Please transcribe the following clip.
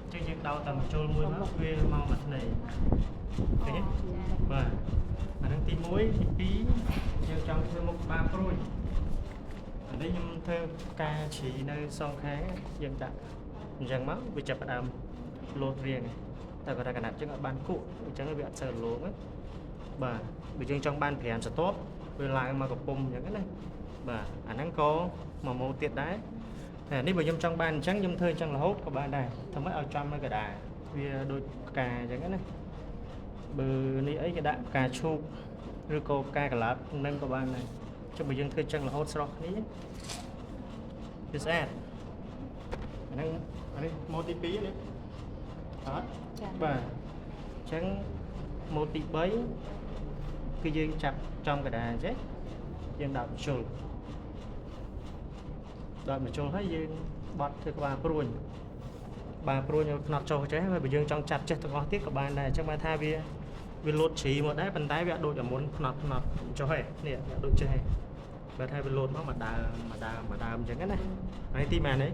អញ្ចឹងយើងដោតតែម្ជុលមួយមកវាមកមួយធ្នៃឃើញទេបាទអាហ្នឹងទី1ទី2យើងចង់ធ្វើមុខក្បាលព្រួយអានេះខ្ញុំធ្វើផ្កាជ្រីនៅសងខាងយើងដាក់អញ្ចឹងមកវាចាប់ផ្ដើមលោតរៀងតែគាត់ថាកណាត់អញ្ចឹងអត់បានគក់អញ្ចឹងវាអត់សូវរលោងណាបាទបើយើងចង់បាន5ស្រទាប់វាឡើងមកកំពុំអញ្ចឹងណាបាទអាហ្នឹងក៏មួយម៉ូតទៀតដែរតែនេះបើខ្ញុំចង់បានអញ្ចឹងខ្ញុំធ្វើអញ្ចឹងរហូតក៏បានដែរធ្វើម៉េចឲ្យចំនៅកណ្ដាលវាដូចផ្កាអញ្ចឹងណាបើនេះអីគេដាក់ផ្កាឈូកឬក៏ផ្កាកលាបនឹងក៏បានដែរចុះបើយើងធ្វើអញ្ចឹងរហូតស្រស់គ្នាវាស្អាតអាហ្នឹងអានេះម៉ូតទី2នេះអត់ ចា បាទអញ្ចឹងម៉ូតទី3គឺយើងចាប់ចំកណ្ដាលអញ្ចឹងយើងដោតម្ជុលដោតម្ជុលហើយយើងបត់ធ្វើក្បាលព្រួញបាទព្រួញឲ្យខ្នត់ចុះចេះហើយបើយើងចង់ចាប់ចេះទាំងអស់ទៀតក៏បានដែរអញ្ចឹងបានថាវាវាលោតជ្រីមកដែរប៉ុន្តែវាអត់ដូចអាមុនខ្នត់ខ្នត់ចុះហេនេះវាអត់ដូចចេះហេបើថាវាលោតមកមួយដើមមួយដើមមួយដើមអញ្ចឹងណាហើយទីម៉ាននេះ